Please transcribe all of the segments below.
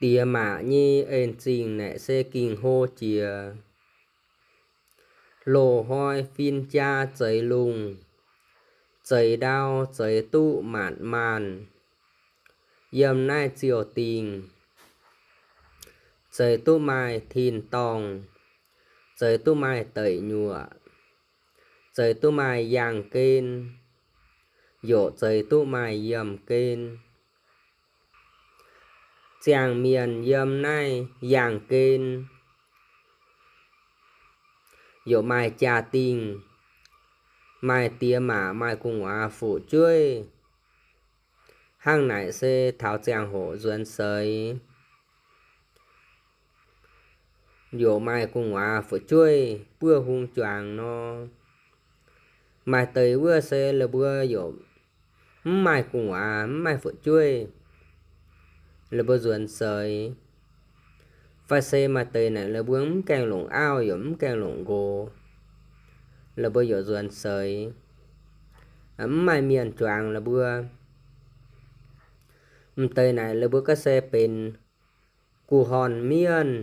diex maac nyei en-zingh naaic se ging hlo jiex. Loz-hnoi fin-jaa zeix lungh, zeix ndau, zeix duqv maanc maanh. Yiem naaiv ziouc dingh, zeix duqv maaih tin-dorngh, zeix duqv maaih deic nyuoqc, zeix duqv maaih yaangh gen, yaac zeix duqv maaih yiemh gen. Ziangh mienh yiem naaiv yaangh gen yaac maaih jaa-dingh, maaih diex maac, maaih gu'nguaaz fu'jueiv. Hnangv naaic se taux ziangh hoc nzuonx seix, yaac maaih gu'nguaaz fu'jueiv buov hung juangc nor. Maaih deix wuov se la'buo yaac mv maaih gu'nguaaz, mv maaih fu'jueiv, la'buo nzuonx seix. Fai se maaih deix naaic la'buo mv gaengh longc auv yaac mv gaengh longc nqox, la'buo yaac nzuonx seix, mv maaih mienh juangc la'buo. M'deix naaic la'buo ga'se benx guh horn mienh.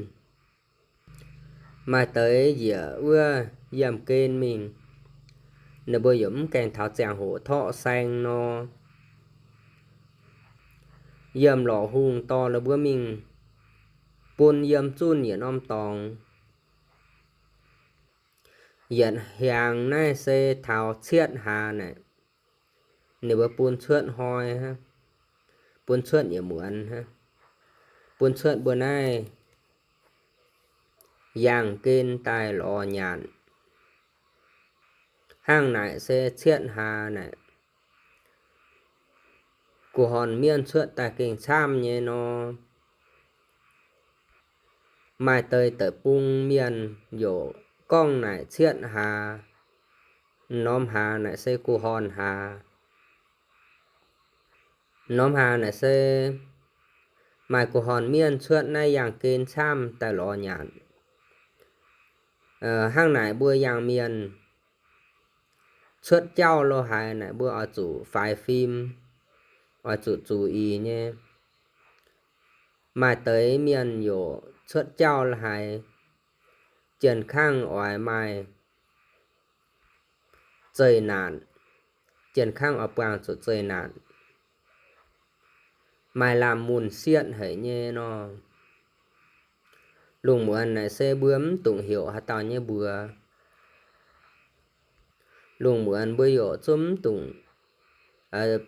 Maaih deix njiec wuov yiemh gen mingh, ninh mbuo yaac mv gaengh taux ziangh hoc torqv saeng nor. Yiem lorqc hungh dorh ninh mbuo mingh bun yiem zunh yietc norm dorngx. Yietc hiaangx naaiv se taux cietv hlaax naaic, ninh mbuo bun cuotv hnoi, bun cuotv yietc muonz, bun cuotv mbuo naaiv yaangh gen daaih lorz nyanc. Hnangv naaic se cietv hlaax naaic, guh horn mienh cuotv daaih gengh camv nyei nor. Maaih deix deic-bung mienh yaac gorngv naaic cietv hlaax, norm hlaax naaic se guh horn hlaax. Norm hlaax naaic se maaih guh horn mienh cuotv naaiv yaangh gen camv daaih lorz nyanc. Hnangv naaic mbuo yangh mienh cuotv jauv lo haaix naaic mbuo oix zuqc faix fim, oix zuqc zuqc ih nyei. Maaih deix mienh yaac cuotv jauv lo haaix, jien kangv oix maaih zeqc naanc, jien kangv oix buangh zuqc zeqc naanc, maaih lamh munh sietv haic nyei nor. Lungh muonz naaic se mbuo mv dungx heuc haaix dauh nyei mbuox. Lungh muonz mbuo yaac zungv mv dungx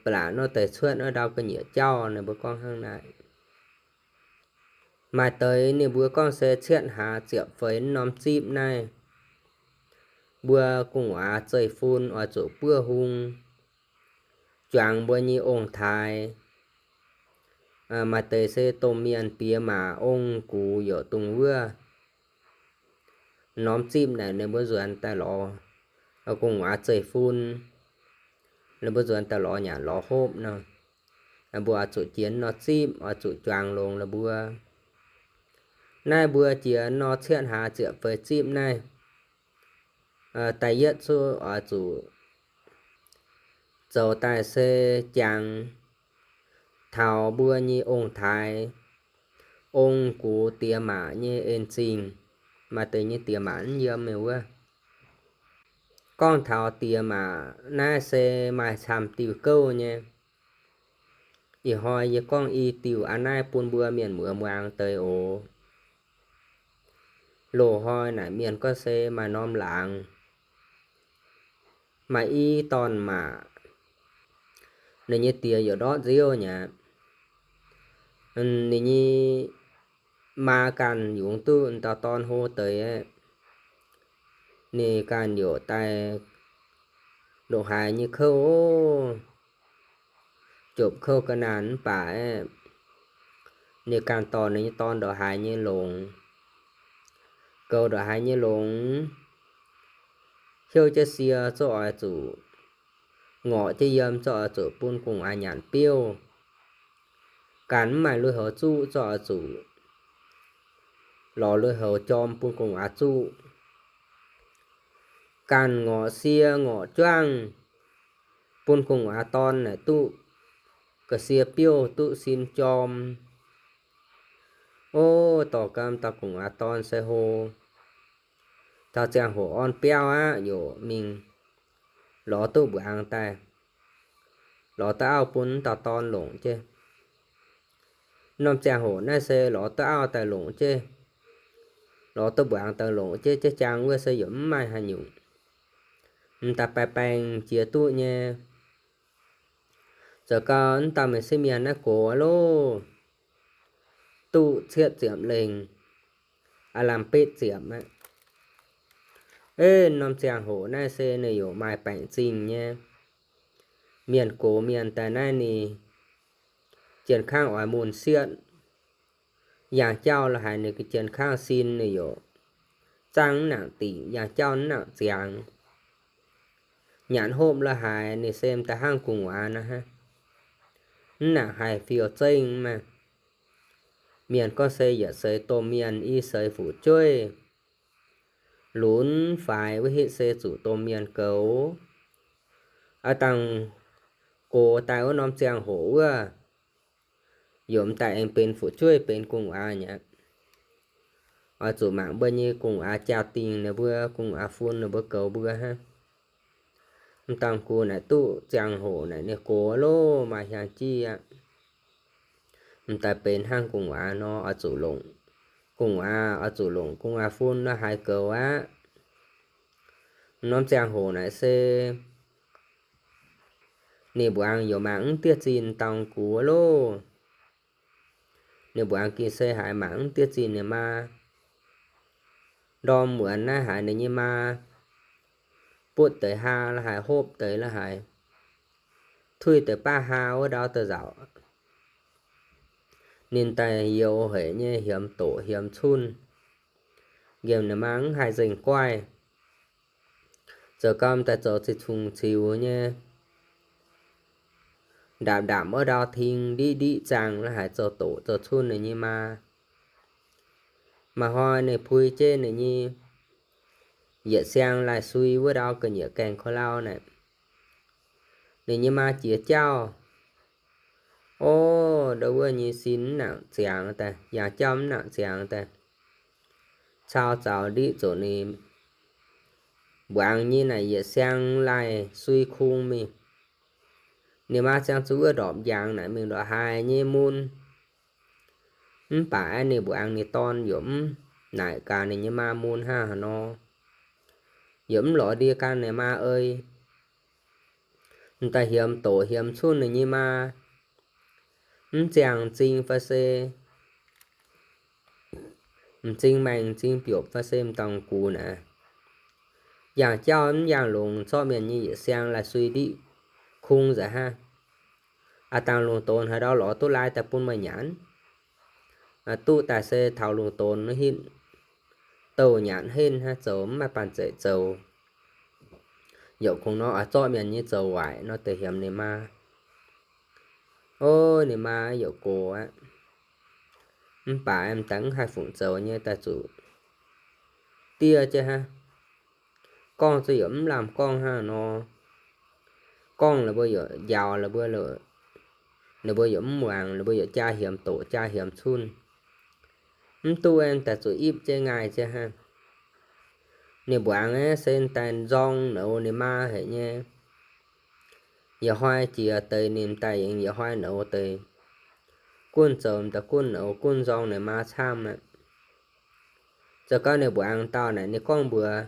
ba'laqc nor deix cuotv wuov ndau ga'nyiec jauv, ninh mbuo gorngv hnangv naaic. Maaih deix ninh mbuo gorngv se cietv hlaax ziepc feix norm zipv naaiv, mbuo gu'nguaaz zeiv-fun oix zuqc buov hung, juangc mbuo nyei ong-taaix. Maaih deix se domh mienh diex maac ong gux yaac dungx wuov. Norm zipv naaic ninh mbuo nzuonx daaih lorz gu'nguaaz zeiv-fun, ninh mbuo nzuonx daaih lorz nyanc lorz hopv nor. Mbuo oix zuqc jiex norm zipv, oix zuqc juangc longx la'maah mbuo. Naaiv mbuo jiex norm cietv hlaax ziepc feix zipv naaiv, da'yietv cuotv oix zuqc zoux daaih se jangx taux mbuo nyei ong-taaix, ong gux diex maac nyei en-zingh. Maaih deix nyei diex maac mv yiem meih wuov. Gorngv taux diex maac naaiv se maaih camv diuh gouv nyei. Ih hnoi yie gorngv i diuh a'naaiv bun mbuo mienh muoz muangx deix oc. Loz-hnoi naaic mienh gorngv se maaih norm laangz, maaih i dorn-maac, ninh nyei diex yaac ndortv nziouv nyei aqv. Ninh nyei maa ganh yungz duqv dauh dorn hlo deix aqv. Ninh ganh yaac daaih ndongc haaix nyei kouv, jopc kouv ga'naanh mv baac aeqv, ninh ganh dorh ninh nyei dorn ndongc haaix nyei longx, goux ndongc haaix nyei longx, heuc jienv sie zungv oix zuqc, ngorc jienv yiem zungv oix zuqc bun gu'nguaaz nyanc biouv. Ganh mv maaih lui-houx zuqv zungv oix zuqc lorz lui-houx jorm bun gu'nguaaz zuqv. Ganh ngorc sie ngorc juangv bun gu'nguaaz dorn naaic duqv ga'sie biouv, duqv sin jorm. Ov, dorh gau dauh gu'nguaaz dorn se hlo. Taux ziangh hoc orn biauv aqv, yaac mingh lorz duqv mbuangz daaih, lorz duqv auv bun dauh dorn longc jienv. Norm ziangh hoc naaiv se lorz duqv auv daaih longc jienv, lorz duqv mbuangz daaih longc jienv, jaiv jaang wuov se yaac mv maaih haaix nyungc. M'daaih baeng baeng jiex duqv nyei. Zoux gau m'daaih mingh se mienh naaiv gox loh, duqv cietv ziepc lengh, aav lamh betv ziepc aqv. Ov, norm ziangh hoc naaiv se ninh yaac maaih baengc zingh nyei. Mienh gox mienh daaih naaiv ninh jien kangv oix mun sietv. Yangh jauv la'haiz ninh jien kangv sin ninh yaac zangv mv nangc dingc, yangh jauv mv nangc ziangx. Nyanc hopv la'haiz ninh se m'daaih hnangv gu'nguaaz nor hnangv, mv nangc haih fiou zengv maah. Mienh gorngv se yietc seix domh mienh i seix fu'jueiv. Lunx faix wuov hitv se zuqc domh mienh goux. Aav dangh gox daaih wuov norm ziangh hoc wuov, yaac m'daaih aengx benx fu'jueiv benx gu'nguaaz nyei aqv. Oix zuqc mangc mbuo nyei gu'nguaaz jaa-dingh ninh mbuo, gu'nguaaz fun ninh mbuo goux mbuo hnangv. M'dangh gux naaic duqv ziangh hoc naaic ninh gox loh maaih hiaang jiv aqv. M'daaih benx hnangv gu'nguaaz nor oix zuqc longc, gu'nguaaz oix zuqc longc gu'nguaaz fun nor haiz goux aqv. Norm ziangh hoc naaic se ninh mbuangz yaac mangc mv diev zinh m'dangh gux loh. Ninh mbuangz gengh se haiz mangc mv diev zinh ninh maa. Ndorm muonz naaiv haiz ninh nyei maa butv deix haa la'haiz, hopv deix la'haiz, tuix deix baav haa wuov ndau da'nzauc. Ninh daaih youz haic nyei hiemx doqc hiemx cunh, nqemh ninh maa mv haih nzengc guaih. Zoux gau m'daaih zoux ziqc cungx ziux nyei, ndapc ndapc wuov ndau ting ndiqv ndiqv zaangh la'haiz zoux doqc zoux cunh ninh nyei maa. Maaih hnoi ninh pui jienv ninh nyei yietc siang laih sui wuov ndau ga'nyiec gaengh ko lau naaic, ninh nyei maa jiex jauv. Ov, ndau wuov nyei sin mv nangc ziangx daaih, yangh jauv mv nangc ziangx daaih, cau zaux ndiqv zuqc ninh mbuangz nyei naaic yietc siang laih sui kung mingh. Ninh maa ziangh zuqc wuov ndorpc njangx naaic mingh ndorqc haaix nyei mun. Mv baac aeqv, ninh mbuangz ninh dorn yaac mv naaic gaax ninh nyei maa mun hnangv haaix nor, yaac mv lorz ndie gan ninh maa ei. M'daaih hiemx doqc hiemx cunh ninh nyei maa, mv ziangh m'zing fai se m'zing maengh m'zing biopc fai se m'dangh gux naaic, yangh jauv mv yangh longx, zorqv mienh nyei yietc siang laih sui ndiqv kung nzengc hnangv. Aav dangh lungh donx haaix ndau lorz duqv lai daaih bun meih nyanc. Duqv daaih se taux lungh donx hitv douh nyanc henv hnangv, zoux mv maaih banh zeic zoux. Yaac kungx nor oix zorqv mienh nyei zoux waaic nor deix hiemx ninh maa. Ov, ninh maa yaac gox aqv. Mv baac m'daaih mv haih fungc zoux nyei, daaih zuqc diev jienv hnangv. Gorngv zuqc yaac mv lamh gorngv hnangv nor. Gorngv la'buo yaac njaaux la'buo, ninh mbuo yaac mv muangx, ninh mbuo yaac jaa hiemx doqc jaa hiemx cunh. Mv duqv aeqv, daaih zuqc ipv jienv ngaih jienv hnangv. Ninh mbuangz aeqv, se daaih nzorng nouz ninh maa haic nyei. Yietc hnoi jiex deix ninh daaih aengx yietc hnoi nouz deix. Gunv zoux daaih gunv nouz gunv nzorng ninh maa camv aqv. Zoux gau ninh mbuangz dauh naaic ninh gorngv mbuox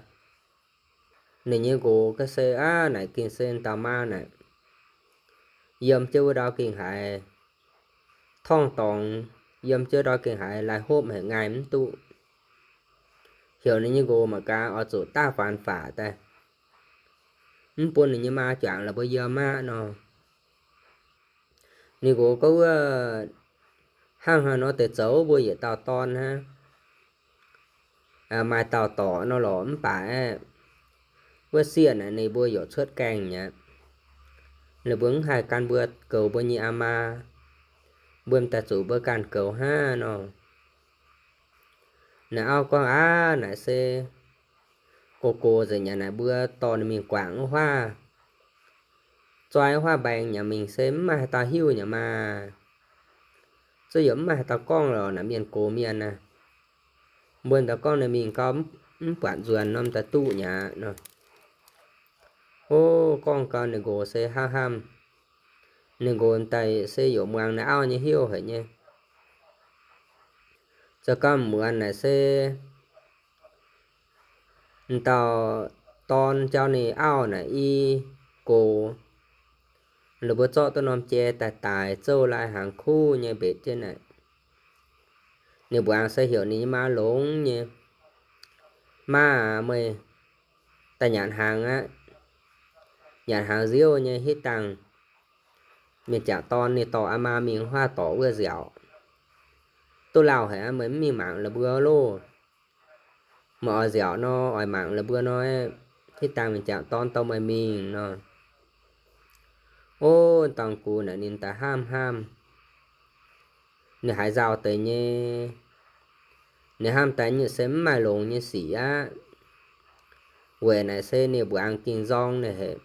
ninh nyei nqox ga'sie aqv, naaic gengh se dauh maa naaic, yiem jienv wuov ndau gengh haiz torngv dorngx, yiem jienv ndau gengh haiz laih hopv haic, ngaih mv duqv. Heuc ninh nyei nqox mangc gaax oix zuqc daav faanx faqv daaih, mv bun ninh nyei maa juangc la'buo yiem aqv nor. Ninh nqox gorngv wuov, hnangv haaix nor deix zoux mbuo yietc dauh dorn hnangv. Maaih dauh dorc nor lorqc, mv baac aeqv, wuov sieqv naaic ninh mbuo yaac cuotv gaengh mi'aqv. Ninh mbuo mv haih gan mbuo goux mbuo nyei aa maa, mbuo m'daaih zuqc mbuo ganh goux hnangv nor. Naaiv auv gorngv, Aav, naaic se gox gox nzengc nyei, naaic mbuo dorh ninh mingh guangc wuov huaav, zoi wuov huaav mbaengx nyanc mingh se mv maaih haaix dauh hiuv nyei maah. zuqc yaac mv maaih haaix dauh gorngv lorqc, naaic mienh gox mienh naaic. Mbuo daaih gorngv ninh mingh gau, mv buatc nzuonx norm daaih duqv nyei aqv nor. O, gorngv gau ninh nqox se hnamv hnamv. Ninh nqox daaih se yaac muangx ninh auv nyei heuc haic nyei. Zoux gau muonz naaic se dauh dorn jauv ninh auv naaic i gox, ninh mbuo zorqv duqv norm jai daaih daic zouv lai hnaangx kuv nyei mbetc jienv naaic. Ninh mbuangz se heuc ninh nyei maa longx nyei, Maa aac, meih daaih nyanc hnaangx aqv. Nyanc hnaangx nziouv nyei, hitv dangh mienh jangc dorn ninh dorh aa maa mingh huaav dorc wuov nziaauc. Duqv lauh haic aqv, meih mv mingh mangc la'buo loh. Meih oix nziaauc nor, oix mangc la'buo nor, hitv dangh mienh jangc dorn dorh meih mingh nor. O, dangh gux naaic ninh daaih hnamv hnamv. Ninh haiz nzauh deix nyei. Ninh hnamv daaih nyutc se mv maaih longx nyei sic aqv. Weic naaic se ninh mbuangz gengh nzorng ninh haic.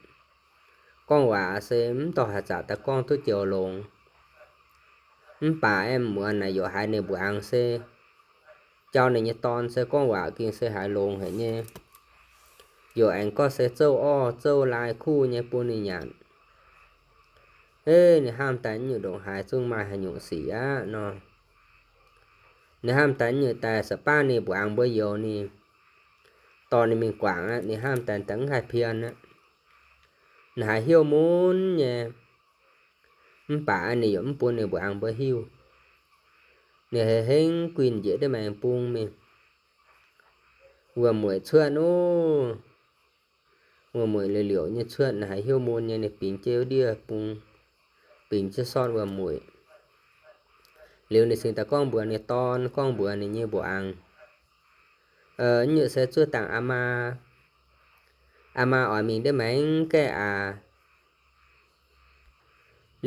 Gorngv waac se mv dorh haaix zanc daaih gorngv duqv joux longx. Mv baac aengx muonz naaic yaac haiz ninh mbuangz se jauv ninh nyei dorn se gorngv waac gengh se haiz longx haic nyei. Yaac aengx gorngv se zouv orv zouv lai kuv nyei bun ninh nyanc. Eix, ninh hnamv daaih nyutc ndongc haaix zungv maaih haaix nyungc sic aqv nor. Ninh hnamv daaih nyutc daaih se baav ninh mbuangz mbuo youz ninh dorh ninh mingh guangc aqv. Ninh hnamv daaih daaih mv haih pien aqv. Ninh haiz hnyouv mun nyei, mv baac ninh yaac mv bun ninh mbuangz mbuo hiuv. Ninh haiz hengv guinh njiec ndiev maengx bung mingh. Wuom-mueic cuotv ov. Wuom-mueic liouc liouc nyei cuotv, ninh haiz hnyouv mun nyei, ninh bingx jienv ndiev bung, bingx jienv sortv wuom-mueic. Liuz ninh cingx daaih gorngv mbuox ninh dorn, gorngv mbuox ninh nyei mbuangz, Nyutc se zuov dangh aa maa, aa maa oix mingh ndiev maengx gaeqv aac.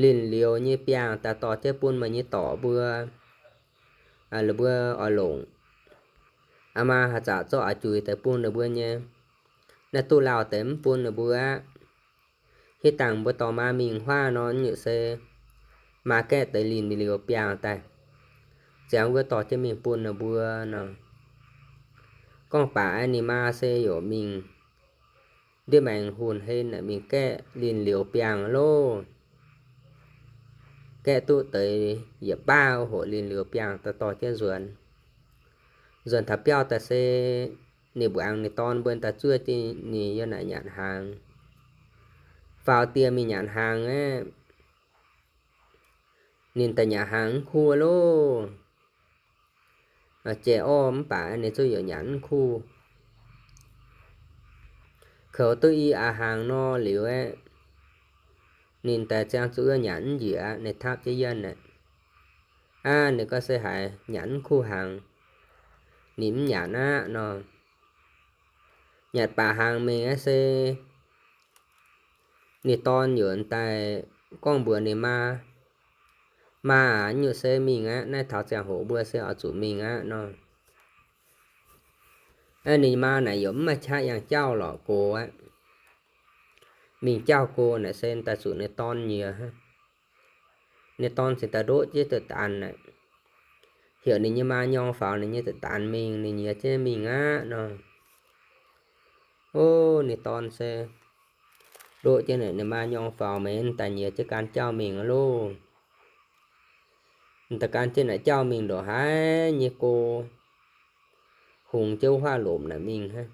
Linh liuz nyei biangh daaih dorh jienv bun meih nyei dorc mbuo, lih mbuo oix longc. Aa maa haaix zanc zorqv oix juix deix bun ninh mbuo nyei. Naaiv duqv lauh deix mv bun ninh mbuo aqv. Hitv dangh mbuo dorh maa mingh huaav nor, nyutc se maa gaeqv deix linh liuz biangh daaih, ziangx wuov dorh jienv mingh bun ninh mbuo nor. Gorngv baac ninh maa se yaac mingh ndiev maengx hunc hlen naaic mingh gaeqv linh liuz biangh loh. Gaeqv duqv deix yietc baav hoc linh liuz biangh daaih dorh jienv nzuonx. Nzuonx taux biauv daaih se ninh mbuangz ninh dorn mbuo daaih zuov jienv ninh yiem naaic nyanc hnaangx. Faaux dieh mingh nyanc hnaangx aeqv, ninh daaih nyanc hnaangx mv kuv loh. Jai orv mv baac ninh zuqv yaac nyanc mv kuv. Koux duqv i aax hnaangx nor liuz aeqv, ninh daaih ziangh zuqc wuov nyanc mv njiec aqv, ninh tapv jienv yienh aqv. Aav, ninh gorngv se haiz nyanc mv kuv hnaangx, ninh mv nyanc aqv nor. Nyanc baac hnaangx mingh aqv se ninh dorn yaac daaih gorngv mbuox ninh maa, Maa aac, nyutc se mingh aqv. Naaiv taux ziangh hoc mbuo se oix zuqc mingh aqv nor. Ninh maa naaic yaac mv maaih qaqv yangh jauv lorqc, gox aqv. Mingh jauv go naaic se daaih zuqc ninh dorn nyiex. Ninh dorn cingx daaih ndoqv jienv deix daanh naaic, heuc ninh nyei maa nyorng faaux ninh nyei deix daanh mingh, ninh nyiex jienv mingh aqv nor. O, ninh dorn se ndoqv jienv naaic ninh maa nyorng faaux mingh, daaih nyiex jienv gan jauv mingh aqv loh. Daaih gan jienv naaic jauv mingh ndongc haaix nyei go, hungx jienv huaav lomc naaic mingh hnangv.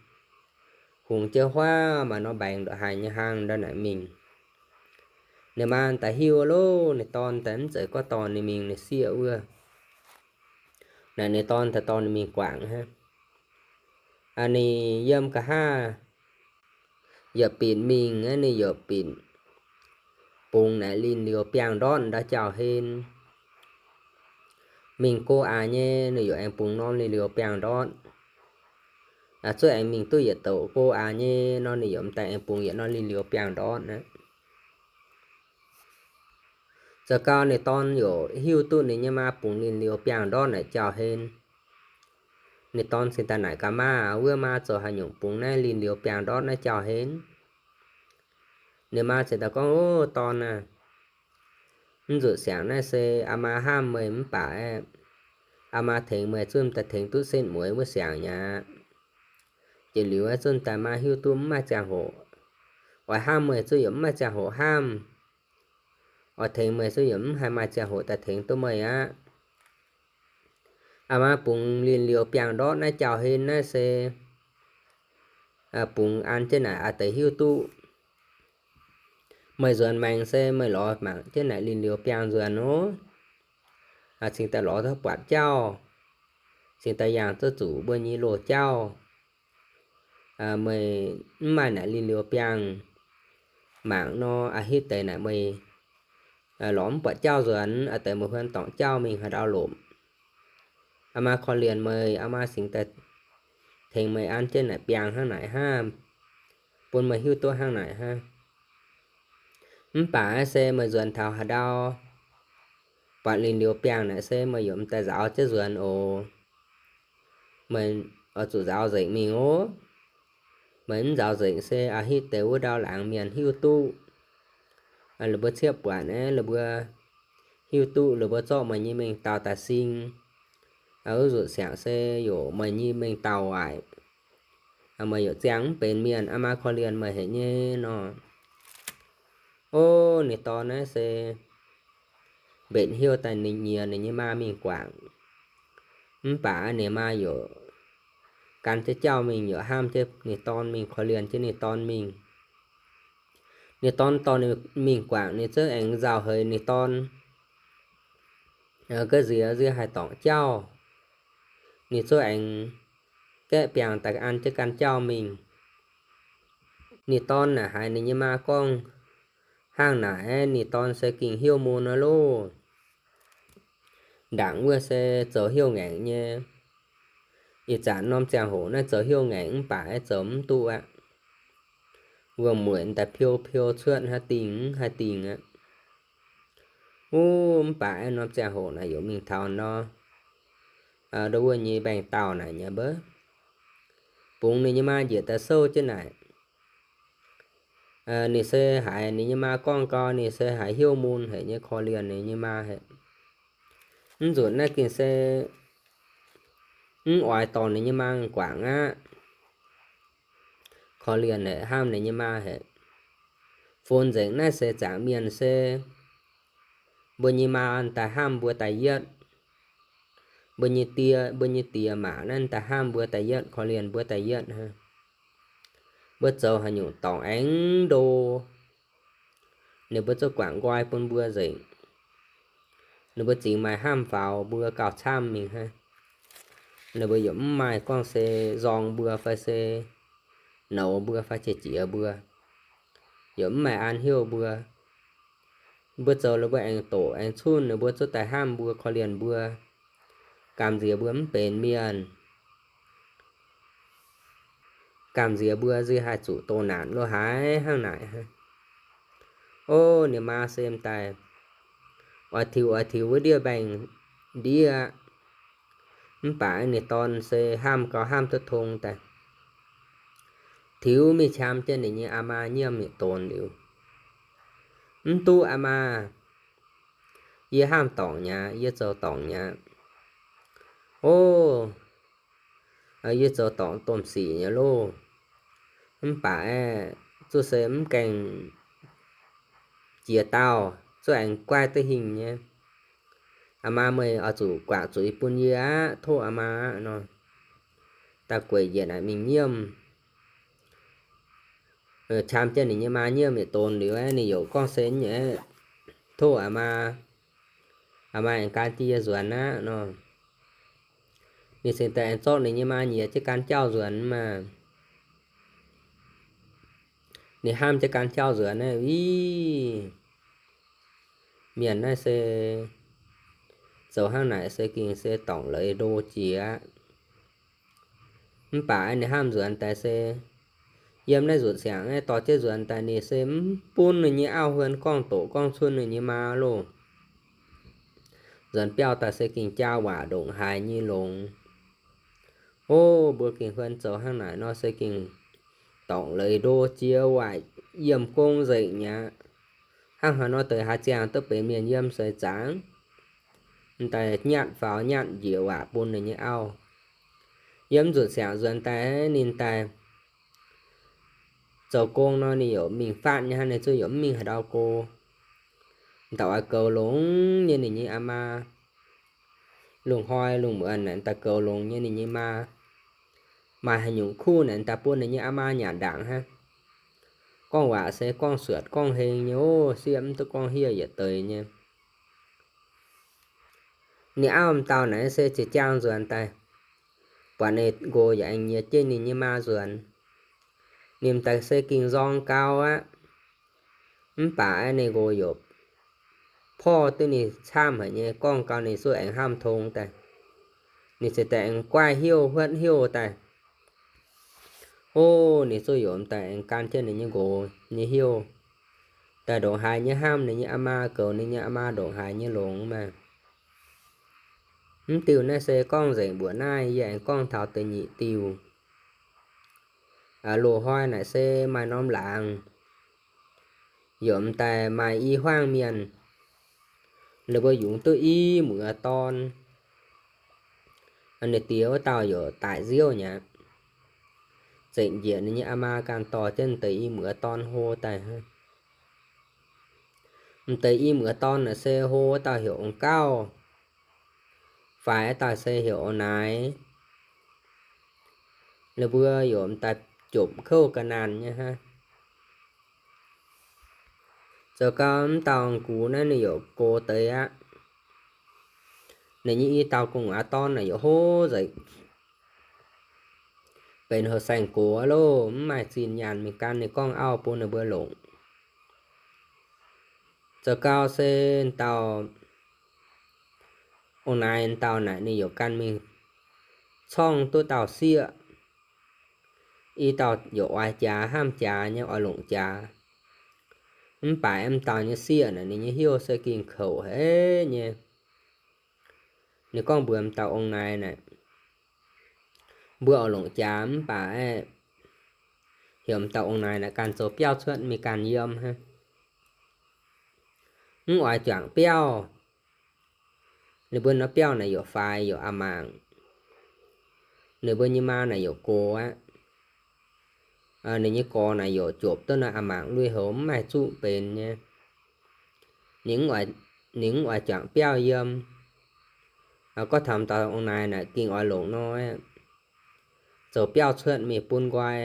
Hungx jienv huaav maaih norm mbaengx ndongc haaix nyei hlang ndau naaic mingh. Ninh maa daaih hiuv loh, ninh dorn daaih mv zeiz gorngv dorh ninh mingh, ninh sieqv wuov. Naaic ninh dorn daaih dorh ninh mingh guangc hnangv. Ninh yiem nqa'haav yietc binc mingh aqv, ninh yietc binc bungx naaic linh liuz biangh ndortv ndau jauv-hlen. Mingh go aax nyei, ninh yaac aengx bungx norm linh liuz biangh ndortv. Zuov aengx mingh duqv yietc douc go aax nyei nor, ninh yaac m'daaih aengx bungx yietc norm linh liuz biangh ndortv aqv. Zoux gau ninh dorn yaac hiuv duqv ninh nyei maa bungx linh liuz biangh ndortv naaic jauv-hlen. Ninh dorn cingx daaih naaic gaax maa, Wuov maa zoux haaix nyungc bungx naaiv linh liuz biangh ndortv naaiv jauv-hlen? Ninh maa cingx daaih gorngv, O, dorn aah, Mv nzuqc siangx naaiv se aa maa hnamv meih mv baac aeqv, aa maa tengx meih zunv daaih tengx duqv setv mueiz wuov siangx mi'aqv. Jiex liuz aeqv, zunv daaih maa hiuv duqv mv maaih ziangh hoc. Oix hnamv meih zunv yaac mv maaih ziangh hoc hnamv. Oix tengx meih zunv yaac mv haih maaih ziangh hoc daaih tengx duqv meih aqv. Aa maa bungx linh liouh biangh ndortv naaiv jauv-hlen naaiv se bungx an jienv naaic aa deix hiuv duqv. Meih nzuonx maengx se meih lorz mangc jienv naaic linh liouh biangh nzuonx oc. Cingx daaih lorz duqv buatc jauv, cingx daaih yangh duqv zuqc mbuo nyei loz-jauv. Meih mv maaih naaic linh liouh biangh mangc nor, aa hitv deix naaic meih lorz mv buatc jauv nzuonx, aa deix meih huan dorngc jauv mingh haaix ndau lomc. Aa maa korv-lienh meih, aa maa cingx daaih tengx meih an jienv naaic biangh hnangv naaic hnangv, bun meih hiuv duqv hnangv naaic hnangv. Mv baac se meih nzuonx taux haaix ndau, buatc linh liouh biangh naaic se meih yaac mv daaih nzaaux jienv nzuonx oc. Meih oix zuqc nzaaux nzengc mingh oc. Meih mv nzaaux nzengc se aa hitv deix wuov ndau laangz mienh hiuv duqv. La'buo ciepv buatc aeqv, la'buo hiuv duqv, la'buo zorqv meih nyei mengh dauh daaih sing. Wuov nzuqc siangx se yaac meih nyei mengh dauh waaic. Meih yaac ziangh mv benx mienh, aa maa korv-lienh meih haic nyei nor. Ov, ninh dorn naaiv se mbenc heuc daaih ninh nyiex ninh nyei maa mingh guangc. Mv baac ninh maa yaac gan jienv jauv mingh, yaac hnamv jienv ninh dorn mingh, korv-lienh jienv ninh dorn mingh. Ninh dorn dorh ninh mingh guangc, ninh zungv aengx nzauh heix ninh dorn. Ga'nziex nziex haih dorngc jauv, ninh zungv aengx gaeqv biangh daaih an jienv ganh jauv mingh. Ninh dorn naaic haiz ninh nyei maa gorngv hnangv naaic, ninh dorn se gengh hnyouv mun aqv loh. Ndaangc wuov se zoux hnyouv ngaengc nyei. Ih zanc norm ziangh hoc naaiv zoux hnyouv ngaengc mv baac aeqv, zoux mv duqv aqv. Wuom-mueic daaih piou piou cuotv haaix dingh mv haih dingh aqv. Wuov mv baac aeqv, norm ziangh hoc naaic yaac mingh taux nor, ndo wuov nyei mbaengx-dauh naaic nyei mbouv, bungx ninh nyei maa njiec daaih souv jienv naaic. Ninh se haiz ninh nyei maa gorngv gau, ninh se haiz hnyouv mun haic nyei, korv-lienh ninh nyei maa haic. Mv nzunc naaiv gengh se mv oix dorh ninh nyei maa guangc aqv. Korv-lienh haic, hnamv ninh nyei maa haic. Fun nzengc naaiv se zaangc mienh se mbuo nyei maa daaih hnamv mbuo daaih yietv. Mbuo nyei die, mbuo nyei die maac naaiv daaih hnamv mbuo daaih yietv, korv-lienh mbuo daaih yietv hnangv. Mbuo zoux haaix nyungc dorngc aengx ndo, ninh mbuo zungv guangc nqoi bun mbuo nzengc. Ninh mbuo zingx maaih hnamv faaux mbuo gauh camv mingh hnangv. Ninh mbuo yaac mv maaih gorngv se nzorng mbuo fai se nouz mbuo fai jiex jiex mbuo, yaac mv maaih an hnyouv mbuo. Mbuo zoux ninh mbuo aengx doqc aengx cunh, ninh mbuo zungv daaih hnamv mbuo, korv-lienh mbuo, gamh nziex mbuo mv benx mienh, gamh nziex mbuo nziex haih zuqc doh naanc lo haaix hnangv naaic. Ov, ninh maa se m'daaih oix tiux oix tiux wuov ndiev mbaengx-ndiev aqv. Mv baac ninh dorn se hnamv gau hnamv duqv tong daaih, tiux mingh qam jienv ninh nyei aa maa nyiemv yietc donx liuz, mv duqv aa maa, yie hnamv dorngc mi'aqv, yie zoux dorngc mi'aqv. Ov, yie zoux dorngc domh sic nyei loh. Mv baac aeqv, zuqc se mv gaengh jiex dauh, zuqc aengx guaih duqv hingh nyei. Aa maa, meih oix zuqc guangc zuiz bun yie aqv, tov aa maa aqv nor. Da'gueic njiec naaic mingh nyiemv, qam jienv ninh nyei maa nyiemv yietc donx liuz aeqv, ninh youc gorngv se nyei, tov aa maa, aa maa aengx gan jienv yie nzuonx aqv nor. Ninh cingx daaih aengx zorqv ninh nyei maa nyiex jienv gan jauv nzuonx maah. Ninh hnamv jienv gan jauv nzuonx naaiv, ih, mienh naaiv se zoux hnangv naaic se gengh se dorngc leiz ndo jiex aqv. Mv baac ninh hnamv nzuonx daaih se yiem naaiv nzunc siangx naaiv dorh jienv nzuonx daaih ninh se mv bun ninh nyei auv huon gorngv doqc gorngv cunh ninh nyei maa loh. Nzuonx biauv daaih se gengh jaa waac ndongc haaix nyei longx. Ov, mbuo gengh huon zoux hnangv naaic nor se gengh dorngc leiz ndo jiex waaic, yiem gong nzengc mi'aqv. Hnangv haaix nor deix haaix ziangh duqv benx mienh yiem seix zaangc, m'daaih nyatv faaux nyatv njiec waac bun ninh nyei auv. Yiem nzunc siangx nzuonx daaih ninh daaih zoux gong nor ninh yaac mingh faatv nyei hnangv, ninh zungv yaac mv mingh haaix ndau go. M'daaih oix goux longx nyei ninh nyei aa maa. Lungh hnoi lungh muonz naaic m'daaih goux longx nyei ninh nyei maa. Maaih haaix nyungc kuv naaic m'daaih bun ninh nyei aa maa nyanc ndaangc hnangv. Gorngv waac se gorngv suotc gorngv heng nyei ov, sieqv mv duqv gorngv hiev yietc deix nyei. Ninh auv m'dauh naaic se ziex jaang nzuonx daaih, buatc ninh nqox yaac aengx nyiex jienv ninh nyei maa nzuonx. Ninh m'daaih se ging nzorng gau aqv. Mv baac ninh nqox yaac porv duqv ninh camv haic nyei, gorngv gau ninh zungv aengx hnamv tong daaih. Ninh ziouc daaih aengx guaih heuv huotv heuv daaih. Ov, ninh zungv yaac m'daaih aengx gan jienv ninh nyei nqox nyei heuv daaih ndongc haaix nyei hnamv ninh nyei aa maa, goux ninh nyei aa maa ndongc haaix nyei longx maah. Mv diuh naaiv se gorngv nzengc mbuoqc naaiv, yie aengx gorngv taux da'nyeic diuh. Loz-hnoi naaic se maaih norm laangz, yaac m'daaih maaih i hmuangv mienh, ninh mbuo yungz duqv i muoz dorn. Ninh diex wuov dauh yaac daic nziouv nyei aqv. Zengc njiec ninh nyei aa maa ganh dorh jienv deix i muoz dorn hlo daaih. M'deix i muoz dorn naaic se hlo wuov dauh heuc Ong Gauv, faix wuov dauh se heuc Ong Naaic. Ninh mbuo yaac m'daaih jopc kouv ga'naanh nyei hnangv. Zoux gau mv dauh gux naaiv ninh yaac gox deix aqv. Ninh nyei i dauh gu'nguaaz dorn naaic yaac hlo nzengc, benx heuc saeng-gox loh, mv maaih zinh nyaanh mingh gan ninh gorngv auv bun ninh mbuo longc. Zoux gau se dauh Ong Naaic dauh naaic ninh yaac gan mingh corngv duqv dauh sieqv. I dauh yaac oix jaax, hnamv jaax nyei, oix longc jaax. Mv baac mv dauh nyei sieqv naaic ninh nyei heuv se gengh kouc haic nyei. Ninh gorngv mbuox m'dauh Ong Naaic naaic, mbuo oix longc jaax mv baac aeqv, heuc m'dauh Ong Naaic naaic ganh zoux biauv cuotv mingh ganh yiem hnangv. Mv oix juangc biauv. Ninh mbuo nor biauv naaic yaac faix yaac a'mangc. Ninh mbuo nyei maa naaic yaac gox aqv. Ninh nyei gorx naaic yaac jopc duqv naaiv a'mangc lui-houx mv maaih zuqv benx nyei. Ninh mv oix juangc biauv yiem. Gorngv taux m'dauh Ong Naaic naaic gengh oix longc nor, zoux biauv cuotv mingh bun nqoi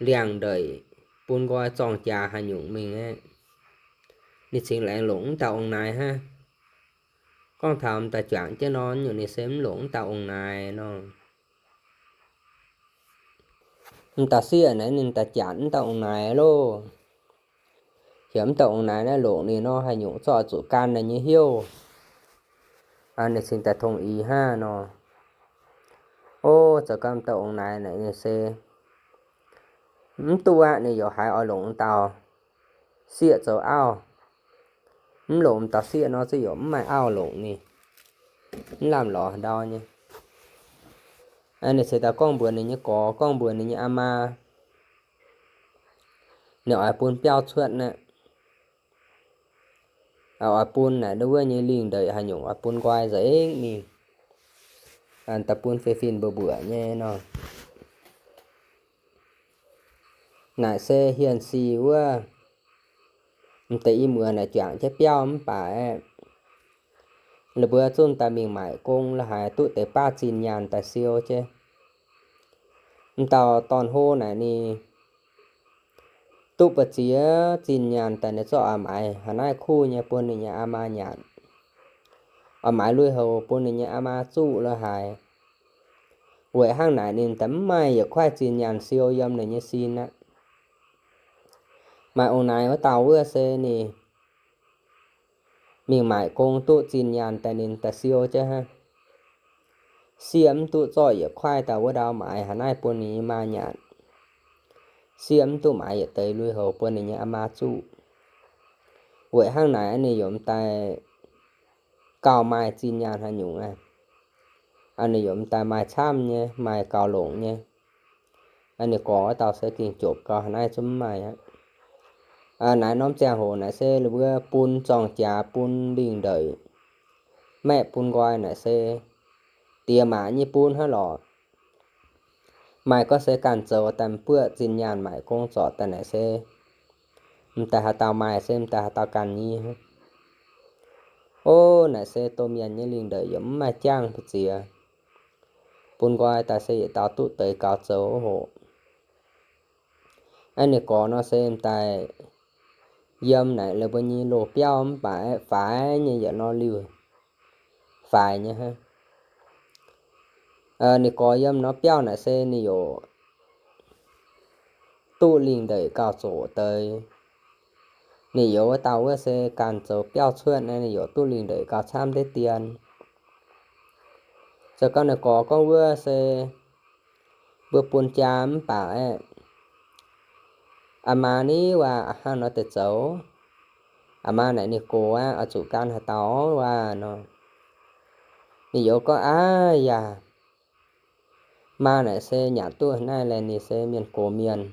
liangx-ndeic, bun nqoi zorng jaax haaix nyungc mingh aqv. Ninh cingx laengz longc mv dauh Ong Naaic hnangv. Gorngv taux m'daaih juangc jienv nor, nyungc ninh se mv longc mv dauh Ong Naaic nor. M'dauh sieqv naaic ninh daaih janc mv dauh Ong Naaic loh. Heuc mv dauh Ong Naaic naaiv longc ninh nor, haaix nyungc zorqv zuqc gan ninh nyei heuv. Ninh cingx daaih tongx ih hnangv nor. Ov, zoux gau m'dauh Ong Naaic naaic ninh se mv duqv aqv, ninh yaac haiz oix longc m'dauh sieqv zoux auv. Mv longc m'dauh sieqv nor, zungv yaac mv maaih auv longc ninh. Mv lamh lorz ndau nyei. Ninh cingx daaih gorngv mbuox ninh nyei gorx, gorngv mbuox ninh nyei aa maa, ninh oix bun biauv cuotv naaic, oix bun naaic ndau wuov nyei lingh ndeic haaix nyungc oix bun nqoi nzengc mingh, daaih bun fei fin mbuo mbuoqc nyei nor. Naaic se hienx sic wuov, m'deix i muoz naaic juangc jienv biauv mv baac aeqv, ninh mbuo zungv daaih mingh maaic gong la'haaix duqv deix baav zinh nyaanh daaih siou jienv. M'dauh dorn-hlo naaic ninh duqv ba'ziex zinh nyaanh daaih, ninh zorqv oix maaiz haaix naaiv kuv nyei bun ninh nyei aa maa nyanc, oix maaiz lui-houx bun ninh nyei aa maa zuqv la'haaix. Weic hnangv naaic ninh daaih mv maaih yietc kuaaiv zinh nyaanh siou yiem ninh nyei sin aqv. Maaih ong-naaic wuov dauh wuov se ninh mingh maaic gong duqv zinh nyaanh daaih ninh daaih siou jienv hnangv. Sieqv mv duqv zorqv yietc kuaaiv dauh wuov ndau maaiz haaix naaiv bun ninh nyei maa nyanc. Sieqv mv duqv maaiz yietc deix lui-houx bun ninh nyei aa maa zuqv. Weic hnangv naaic ninh yaac m'daaih gauh maaih zinh nyaanh haaix nyungc aqv. Ninh yaac m'daaih maaih camv nyei, maaih gauh longc nyei. Ninh gorx wuov dauh se gengh jopc gau haaix naaiv zungv mv maaih aqv. Naaiv norm ziangh hoc naaic se ninh mbuo bun zorng-jaax, bun lingh ndeic, maeqv bun nqoi naaic se diex maac nyei bun hnangv lorqc. Maaih gorngv se ganh zoux daaih m'buoqv zinh nyaanh maaic gong zorc daaih naaic se m'daaih haaix dauh maaih se m'daaih haaix dauh ganh nyei. Ov, naaic se domh mienh nyei lingh ndeic yaac mv maaih jangv mbu'ziex. Bun nqoi daaih se yietc dauh duqv deix gaux zoux hoc. Aav, ninh gorx nor se m'daaih yiem naaic la'buo nyei loz-biauv mv baac aeqv, faix nyei yietc nor liuh faix nyei hnangv. Ninh gorx yiem nor biauv naaic se ninh yaac duqv lingh ndeic gauh zoqc deix. Ninh youz wuov dauh wuov se ganh zoux biauv cuotv naaiv, ninh yaac duqv lingh ndeic gauh camv deix dien. Zoux gau ninh gorx gorngv wuov se mbuo bun jaa mv baac aeqv, aa maa ni waac hnangv nor deix zoux. Aa maa naaic ninh gox aqv, oix zuqc gan haaix dauh waac nor. Ninh youz gorngv, aav yaac, maa naaic se nyanc duqv naaiv laeh, ninh se mienh gox mienh,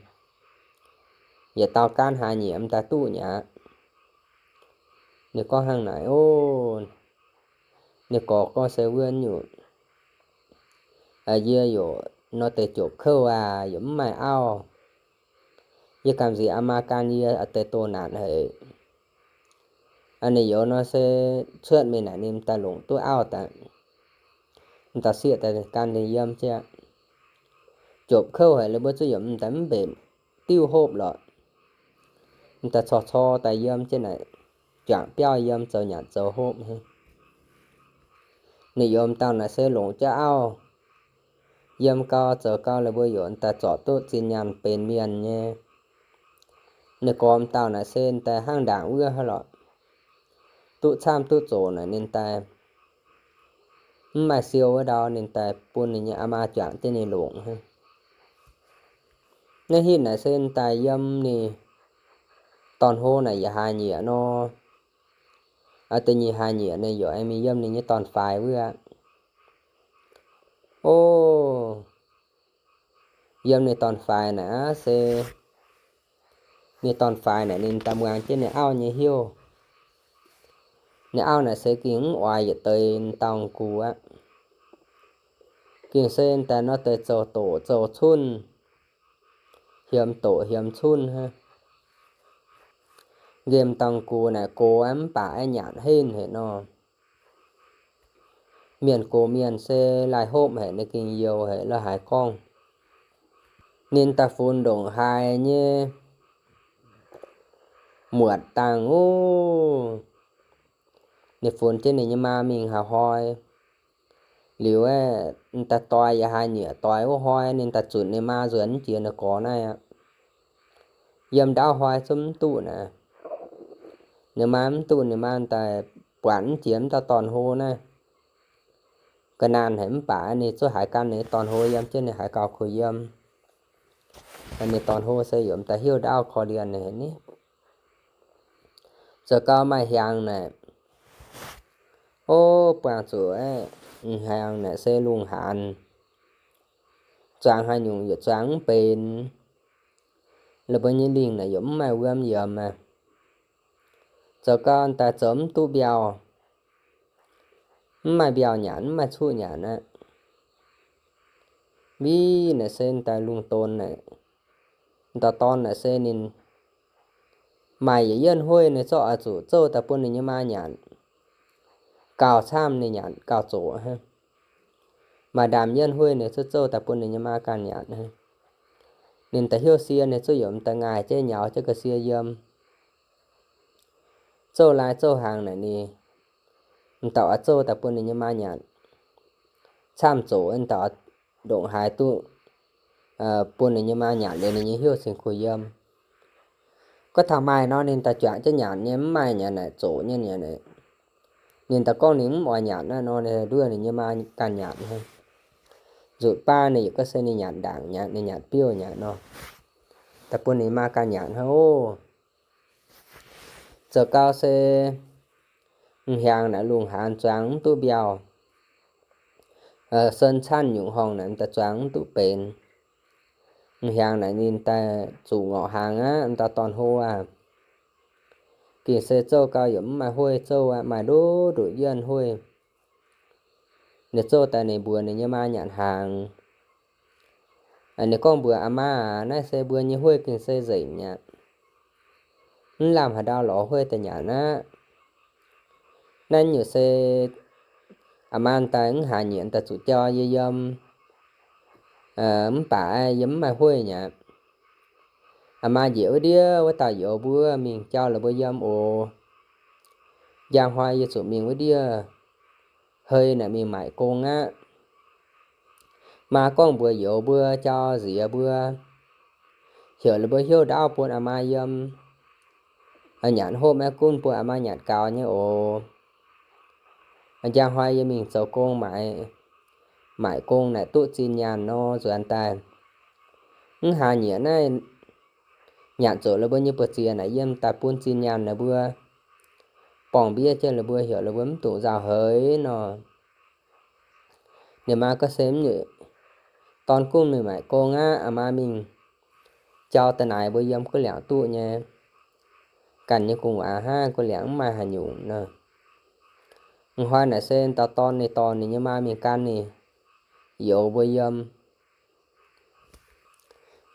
yietc dauh gaanv hlaax nyieqc m'daaih duqv nyei aqv. Ninh gorngv hnangv naaic ov. Ninh gorx gorngv se wuov nyungc, yie yaac nor deix jopc kouv aac, yaac mv maaih auv. Yie gamh nziex aa maa gan yie deix doh naanc haic. Ninh youz nor se cuotv mingh naaic ninh m'daaih longc duqv auv daaih, m'daaih sieqv daaih gan ninh yiem jienv. Jopc kouv haic, la'buo zuqc yaac m'daaih mv mbenc diuv hopv lorqc. M'daaih corc cor daaih yiem jienv naaic, juangc biauv yiem zoux nyanc zoux hopv. Ninh youz m'dauh naaic se longc jienv auv yiem gau zoux gau, la'buo yaac m'daaih zorc duqv zinh nyaanh benx mienh nyei. Ninh gorx m'dauh naaic se m'daaih hnangv ndaangc wuov hnangv lorqc. Duqv camv duqv zoqc naaic ninh daaih mv maaih siou wuov ndau, ninh daaih bun ninh nyei aa maa juangc jienv ninh longc. Naaiv hitv naaic se m'daaih yiem ninh dorn-hlo naaic yietc hlaax nyieqc nor, da'nyeic hlaax nyieqc ninh yaac aengx mingh yiem ninh nyei dorn-faix wuov. Ov, yiem ninh dorn-faix naaic aqv se, ninh dorn-faix naaic ninh daaih muangx jienv ninh auv nyei heuv. Ninh auv naaic se gengh mv oix yietc deix dauh gux aqv. Gengh se daaih nor deix zoux doqc zoux cunh, hiemx doqc hiemx cunh hnangv. Nqemh dauh gux naaic gox aqv, mv baac aeqv, nyanc henv haic nor. Mienh gox mienh se laih hopv haic, ninh gengh youz haic la'haaix gorngv. Ninh daaih funx ndongc haaix nyei muotc dangh ov, ninh funx jienv ninh nyei maa mingh haaix hnoi liuz aeqv, ninh daaih doix yietc hlaax nyieqc, doix wuov hnoi ninh daaih zunc ninh maa nzuonx mv jiex ninh gorx naaiv aqv. Yiem ndaauv hnoi zungv mv duqv naaic. Ninh maa mv duqv, ninh maa daaih buatc mv jiex m'dauh dorn-hlo naaiv. Ga'naanh haic mv baac ninh zungv haiz gan ninh dorn-hlo yiem jienv ninh haiz gauh kuh yiem. Ninh dorn-hlo se yaac m'daaih heuv ndaauv korv-lienh haic ni. Zoux gau maaih hiaangx naaic, ov, buangh zuqc aeqv, hiaangx naaic se lungh haanz, zuangx haaix nyungc yaac zuangx mv benx. La'buo nyei lingh naaic yaac mv maaih wuom yiemx aqv. Zoux gau daaih zoux mv duqv mbiauh, mv maaih mbiauh nyanc, mv maaih cuqv nyanc aqv. Mbiv naaic se daaih lungh donx naaic, dauh dorn naaic se ninh maaih yietc yienh hueiv, ninh zorqv oix zuqc zouv daaih bun ninh nyei maa nyanc. Gauh camv ninh nyanc gauh zoqc hnangv. Maaih ndaamv yienh hueiv ninh zungv zouv daaih bun ninh nyei maa ganh nyanc hnangv. Ninh daaih heuv sie, ninh zungv yaac m'daaih ngaih jienv nyaux jienv ga'sie yiem. Zouv lai zouv hnaangx naaic ninh m'daaih oix zouv daaih bun ninh nyei maa nyanc. Camv zoqc, m'daaih ndongc haaix duqv bun ninh nyei maa nyanc liuz ninh nyei heuv cingx kuh yiem. Gorngv taux maaih nor ninh daaih juangc jienv nyanc nyei, mv maaih nyanc naaic zoqc nyei nyanc naaic. Ninh daaih gorngv ninh mv oix nyanc naaiv nor, ninh nduov ninh nyei maa ganh nyanc hnangv. Nzutc baav ninh yaac gorngv se ninh nyanc ndaangc nyanc, ninh nyanc biouv nyanc nor, daaih bun ninh maa ganh nyanc hnangv ov. Zoux gau se hiaangx naaic lungh haanz zuangx mv duqv mbiauh. Sen canv nyungc horngh naaic m'daaih zuangx mv duqv benx. Hiaangx naaic ninh daaih zuqc ngorc hnaangx aqv, m'daaih dorn-hlo aqv. gengh se zouv gau yaac mv maaih hueiv zouv aqv, maaih nduqc nduqc yienh hueiv. Ninh zouv daaih ninh mbuox ninh nyei maa nyanc hnaangx. Ninh gorngv mbuox aa maa aac, naaiv se mbuo nyei hueiv gengh se nzengc aqv. Mv lamh haaix ndau lorz hueiv daaih nyanc aqv. Naaiv nyungc se aa maa daaih mv haaix nyieqc daaih zuqc jauv yie yiem, mv baac yie mv maaih hueiv aqv. Aa maa njiec wuov ndiev wuov dauh youz mbuo mingh jauv la'buo yiem oc. Njang hnoi yie zuqc mingh wuov ndiev hei naaic mingh maaic gong aqv. Maa gorngv mbuox youz mbuo jauv nziex mbuo, heuc la'buo hnyouv ndaauv bun aa maa yiem, nyanc hopv maiv gunv bun aa maa nyanc gaux nyei oc. Njang hnoi yie mingh zoux gong maaic, maaic gong naaic duqv zinh nyaanh nor nzuonx daaih. Mv haaix nyieqc naaiv nyanc zuqc la'buo nyei buoz-ziex naaic yiem daaih bun zinh nyaanh naaic mbuo, borngc-mbiev jienv la'buo heuc la'buo mv dungx nzauh heix nor. Ninh maa gorngv se mv nyungc, dorn-gungv mingh maaic gong aqv, aa maa mingh jauv daaih naaic mbuo yiem gu'liangc duqv nyei. Ganh nyei gu'nguaaz hnangv, gu'liangc mv maaih haaix nyungc nor. Hnoi naaic se dauh dorn ninh dorh ninh nyei maa mingh gan ninh youz mbuo yiem.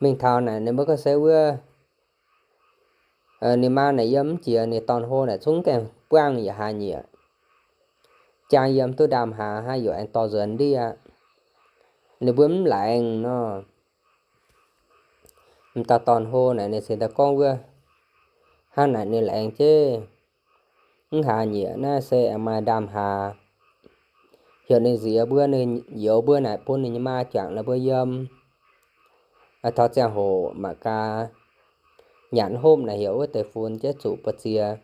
Mingh taux naaic ninh mbuo gorngv se wuov, ninh maa naaic yiem mv jiex, ninh dorn-hlo naaic zungv gaengh buangv yietc hlaax nyieqc, jang yiem duqv ndaamv-hlaax hnangv, yaac aengx dorh nzuonx ndiev aqv. Ninh mbuo mv laengz nor. M'dauh dorn-hlo naaic ninh cingx daaih gorngv wuov, hnangv naaic ninh laengz jienv mv hlaax nyieqc naaiv se aengx maaih ndaamv-hlaax, heuc ninh nziex mbuo, ninh youz mbuo naaic bun ninh nyei maa juangc la'buo yiem. Taux ziangh hoc mangc gaax, nyanc hopv naaic heuc wuov deix funx jienv zuqc buoz-ziex,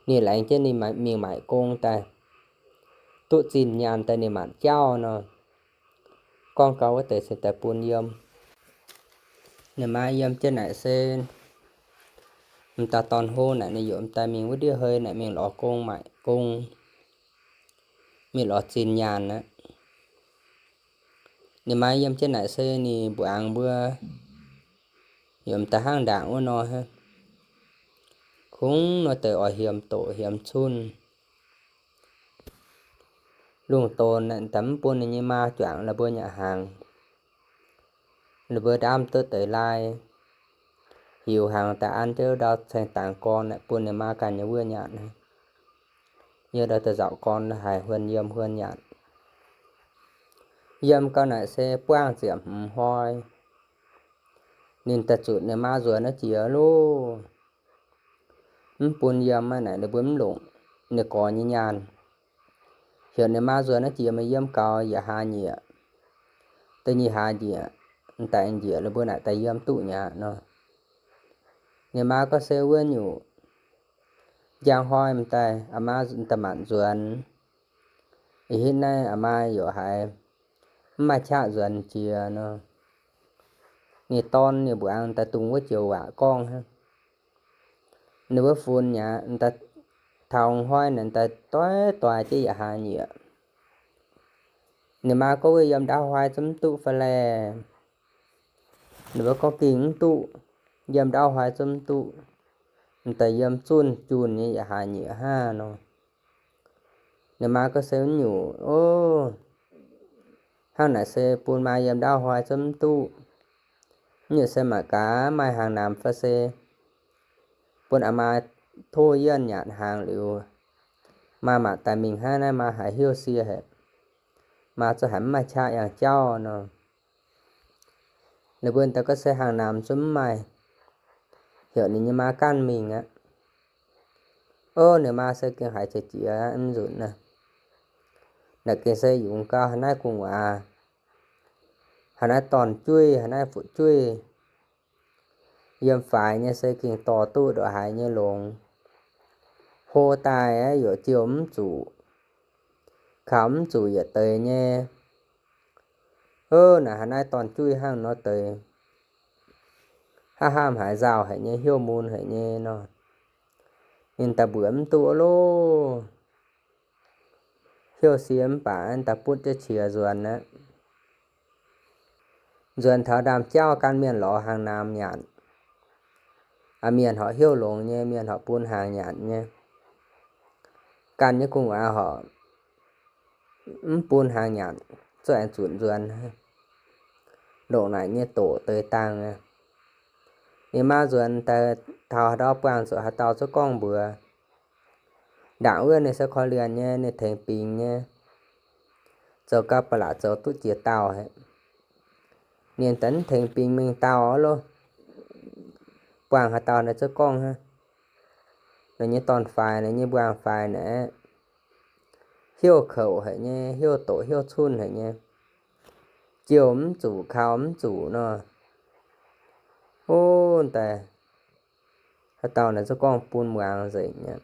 ninh laengz jienv ninh mingh maaic gong daaih, duqv zinh nyaanh daaih ninh maanc jauv nor. Gorngv gau wuov deix cingx daaih bun yiem. Ninh maa yiem jienv naaic se m'dauh dorn-hlo naaic ninh yaac m'daaih mingh wuov ndiev hei naaic mingh lorz gong maaic gong, mingh lorz zinh nyaanh aqv. Ninh maa yiem jienv naaic se ninh mbuangz mbuo yaac m'daaih hnangv ndaangc wuov nor hnangv. Kungx nor deix oix hiemx doqc hiemx cunh. Lungh donx naaic daaih mv bun ninh nyei maa juangc la'buo nyanc hnaangx. Ninh mbuo ndaamv duqv deix lai, hiuc hnaangx daaih an jienv ndau caeng dangx gorn naaic bun ninh maa ganh nyei wuov nyanc. Yiem ndau da'nzauc gorn haiz huon yiem huon nyanc. Yiem gau naaic se buangv ziepc hmz hnoi, ninh daaih zutc ninh maa nzuonx naaiv jiex loh. Mv bun yiem aqv naaic ninh mbuo mv longc ninh gorx nyei nyaanh. Heuc ninh maa nzuonx naaiv jiex meih yiem gaux yietc hlaax nyieqc, da'nyeic hlaax nyieqc, daaih njiec la'buo naaic daaih yiem duqv mi'aqv nor. Ninh maa gorngv se wuov nyungc, njang hnoi m'daaih aa maa da'maanc nzuonx, ih hitv naaiv aa maa yaac haiz mv maaih qaqv nzuonx jiex nor. Ninh dorn ninh mbuangz daaih dungx wuov joux waac gorngv hnangv. Ninh mbuo funx mi'aqv, m'daaih taux hnoi naaic m'daaih doix-doix jienv yietc hlaax nyieqc. Ninh maa gorngv wuov yiem ndaauv hnoi zungv mv duqv fai laeh. Ninh mbuo gorngv gengh mv duqv, yiem ndaauv hnoi zungv mv duqv, m'daaih yiem zunh junh nyei yietc hlaax nyieqc hnangv nor. Ninh maa gorngv se wuov nyungc, o, hnangv naaic se bun maa yiem ndaauv hnoi zungv mv duqv. Mv nyungc se mangc gaax maaih hnaangx namx fai se bun aa maa tov yienh nyanc hnaangx liuz, maa mangc daaih mingh hnangv naaiv maa haiz heuc sie haic, maa zungv haiz mv maaih qaqv yangh jauv nor. Ninh mbuo daaih gorngv se hnaangx namx zungv mv maaih, heuc ninh nyei maa ganh mingh aqv. O, ninh maa se gengh haiz qiex jiez mv nzunc naaiv. Naaic gengh se yungz gau haaix naaiv gu'nguaaz, haaix naaiv dorn-jueiv, haaix naaiv fu'jueiv, yiem faix nyei se gengh dorh duqv ndongc haaix nyei longx. Hlo daaih yaac jouh mv zuqc, kaux mv zuqc yietc deix nyei. O, naaic haaix naaiv dorn-jueiv hnangv nor deix, hnangv hnamv haiz nzauh haic nyei, hnyouv mun haic nyei nor. Ninh daaih mbuoqc mv duqv loh. Heuc sie mv baac daaih butv jienv qiex nzuonx aqv. Nzuonx taux ndaamv-jauv gan mienh lorz hnaangx namx nyanc. Mienh horpc hnyouv longx nyei, mienh horpc bun hnaangx nyanc nyei. Ganh nyei gu'nguaaz horpc mv bun hnaangx nyanc, zuqc aengx zunc nzuonx. Ndongc naaic nyei doqc deix dangh, ninh maa nzuonx daaih taux haaix ndau buangh zuqc haaix dauh zungv gorngv mbuox. Ndaangc wuov ninh se korv-lienh nyei, ninh tengx bingx nyei, zoux gau ba'laqc zoux duqv jiex dauh haic. Ninh daaih mv tengx bingx mingh dauh loh, buangh haaix dauh naaic zungv gorngv hnangv. Ninh nyei dorn-faix, ninh nyei mbuangz-faix naaic, hnyouv kouc haic nyei, hnyouv doqc hnyouv cunh haic nyei, jouh mv zuqc, kaux mv zuqc nor. Ov, daaih haaix dauh naaic zungv gorngv bun muangx nzengc aqv.